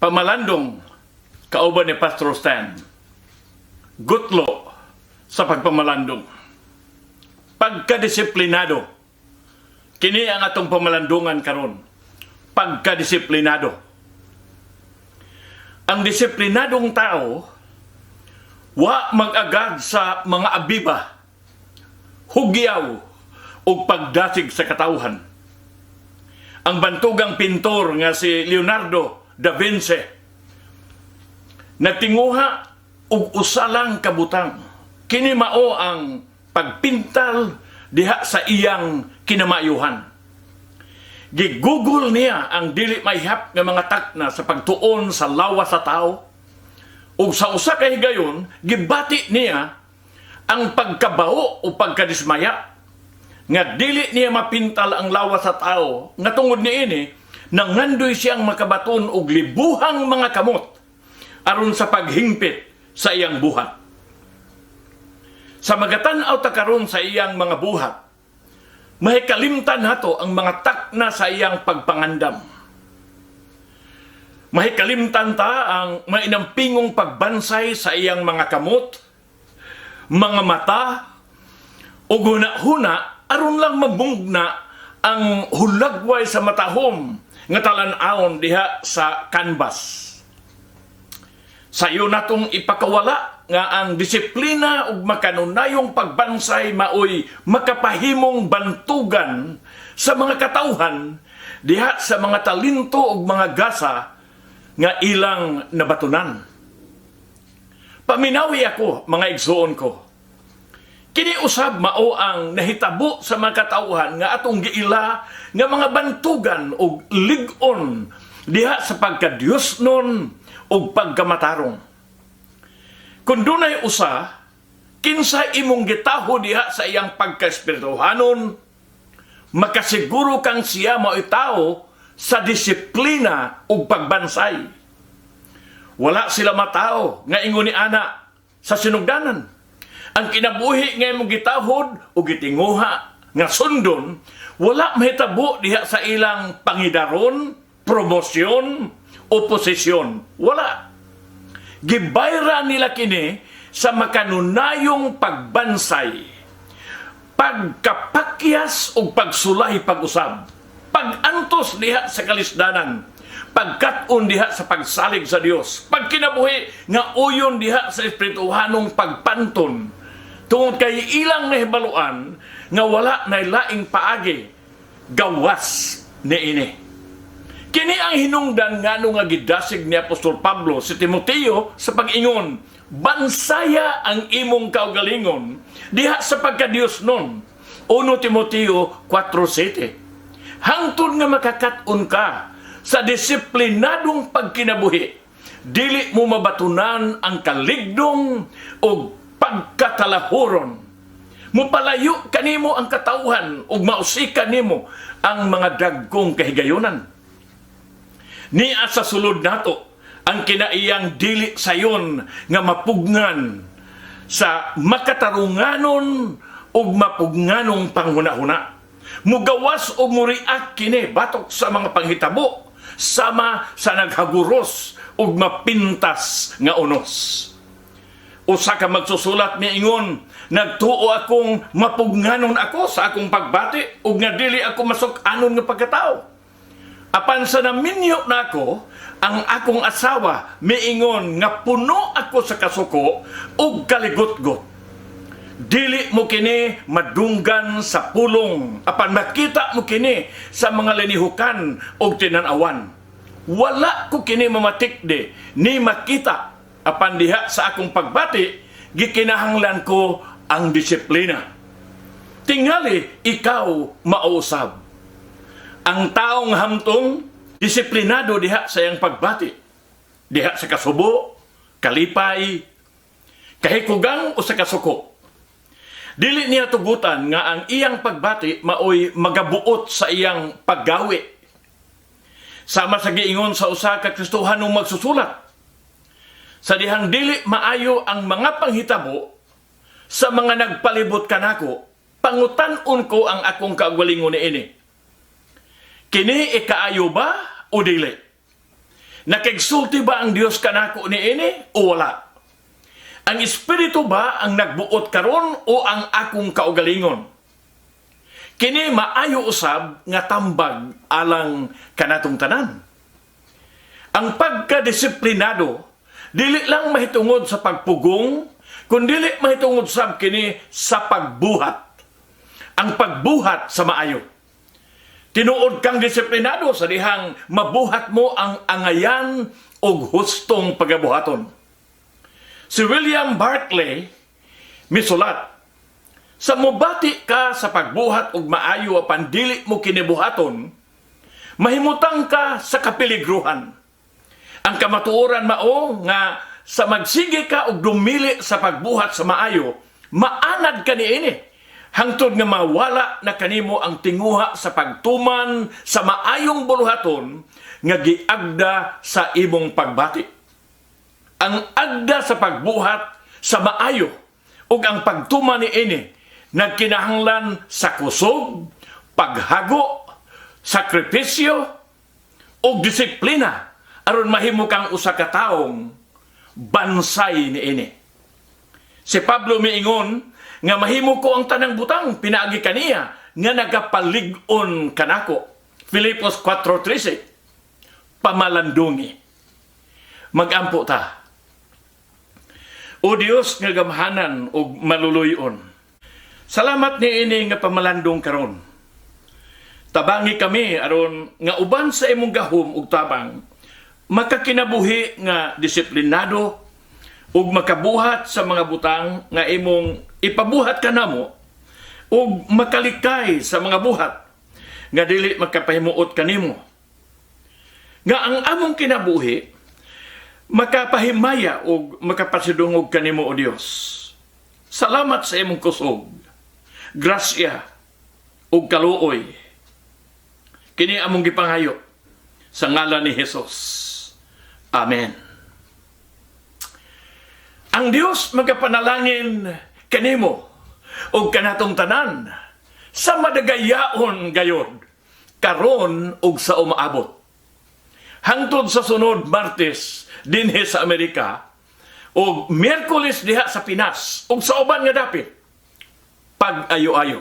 Pamalandong kauban ni Pastor Stan. Gutlo sa pagpamalandong. Pagkadisiplinado. Kini ang atong pamalandungan karon. Pagkadisiplinado. Ang disiplinadong tao wa mag-agad sa mga abiba, hugyaw ug pagdasig sa katawhan. Ang bantugang pintor nga si Leonardo da Vinci nagtinguha og usa lang ka butang. Kini mao ang pagpintal diha sa iyang kinamayuhan. Gigugol niya ang dili maihap nga mga takna sa pagtuon sa lawas sa tao. Ug sa usa ka higayon, gibati niya ang pagkabaho o pagkadismaya nga dili niya mapintal ang lawas sa tao, nga tungod niini nangandoy siyang makabaton og libuhang mga kamot aron sa paghingpit sa iyang buhat. Sa magatan-aw ta karon sa iyang mga buhat, mahikalimtan nato ang mga takna sa iyang pagpangandam. Mahikalimtan ta ang mainampingong pagbansay sa iyang mga kamot, mga mata, ug huna-huna aron lang mabungna ang hulagway sa matahom nga talan-awon diha sa canvas. Sayo natong ipakawala nga ang disiplina ug makanunayong pagbansay maoy makapahimong bantugan sa mga katawhan diha sa mga talento ug mga gasa nga ilang nabatunan. Paminawi ako, mga igsuon ko. Kini usab mao ang nahitabo sa mga katawhan nga atong giila nga mga bantugan ug lig-on diha sa pagkadiyosnon ug pagkamatarong. Kung dunay usa, kinsa imong gitaho diha sa iyang pagkaespirituhanon, makasiguro kang siya mao'y tao sa disiplina ug pagbansay. Wala sila matao nga ingon ni ana sa sinugdanan. Ang kinabuhi nga imong gitahod o gitinguha nga sundon, wala mahitabo diha sa ilang pangidaron, promosyon o posisyon. Wala. Gibayra nila kini sa makanunayong pagbansay, pagkapakyas ug pagsulay pag-usab, pag-antos diha sa kalisdanan, pagkat-on diha sa pagsalig sa Dios, pagkinabuhi nga uyon diha sa espirituhanong pagpanton, tungod kay ilang nahibaluan nga wala na laing paagi gawas niini. Kini ang hinungdan ngano nga gidasig ni Apostol Pablo si Timoteo sa pag-ingon, "Bansaya ang imong kaugalingon diha sa pagkadiyosnon." 1 Timoteo 4:7. Hangtod nga makakat-on ka sa disiplinadong pagkinabuhi, dili mo mabatunan ang kaligdong o pagkatalahuron. Mupalayo kanimo ang katawhan ug mausikan nimo ang mga dagkong kahigayonan. Nia sa sulod nato ang kinaiyang dili sayon nga mapugngan sa makatarunganon ug mapugnganong panghuna-huna. Mugawas o muriak kini batok sa mga panghitabo sama sa naghaguros ug mapintas nga unos. Usa ka magsusulat miingon, "Nagtuo akong mapugnganon ako sa akong pagbati ug nga dili ako masuk-anon nga pagkatao. Apan sa naminyo nako, ang akong asawa miingon nga puno ako sa kasuko ug kaligutgot. Dili mo kini madunggan sa pulong, apan makita mo kini sa mga linihukan ug tinan-awan. Wala ko kini mamatikdi ni makita, apan diha sa akong pagbati gikinahanglan ko ang disiplina." Tingali ikaw mausab. Ang taong hamtong disiplinado diha sa iyang pagbati, diha sa kasubo, kalipay, kahikugang o sa kasuko. Dili niya tugutan nga ang iyang pagbati maoy magabuot sa iyang paggawi. Sama sa giingon sa usa ka Kristohanong magsusulat, "Sa dihang dili maayo ang mga panghitabo sa mga nagpalibot kanako, pangutan-on ko ang akong kaugalingon niini. Kini ikaayo ba o dili?" Nakigsulti ba ang Dios kanako niini o wala? Ang Espiritu ba ang nagbuot karon o ang akong kaugalingon? Kini maayo usab nga tambag alang kanatong tanan. Ang pagkadisiplinado dili lang mahitungod sa pagpugong, kundili mahitungod sab kini sa pagbuhat. Ang pagbuhat sa maayo. Tinuod kang disiplinado sa dihang mabuhat mo ang angayan og hustong pagabuhaton. Si William Barclay misulat, "Sa mobati ka sa pagbuhat og maayo apan dili mo kinibuhaton, mahimutang ka sa kapiligruhan. Ang kamatuoran mao nga sa magsige ka og dumili sa pagbuhat sa maayo, maanad ka niini hangtod nga mawala na kanimo ang tinguha sa pagtuman sa maayong buluhaton nga giagda sa imong pagbati." Ang agda sa pagbuhat sa maayo ug ang pagtuman niini nagkinahanglan sa kusog, paghago, sakripisyo ug disiplina aron mahimo kang usa ka taong bansay niini. Si Pablo miingon nga mahimo ko ang tanang butang pinaagi kaniya nga nagapalig-on kanako. Filipos 4:13. Pamalandungi. Magampo ta. O Dios nga gamhanan ug maluluyon, salamat niini nga pamalandong karon. Tabangi kami aron nga uban sa imong gahom ug tabang makakinabuhi nga disiplinado ug makabuhat sa mga butang nga imong ipabuhat kanamo ug makalikay sa mga buhat nga dili makapahimuot kanimo. Nga ang among kinabuhi makapahimaya ug makapasidungog kanimo, O Dios. Salamat sa imong kusog, grasya ug kaluoy. Kini among gipangayo sa ngalan ni Jesus. Amen. Ang Dios magapanalangin kanimo ug kanatong tanan sa madagayaon gayod karon ug sa umaabot. Hangtod sa sunod Martes dinhi sa Amerika ug Miyerkules diha sa Pinas ug sa uban nga dapit. Pag-ayo-ayo.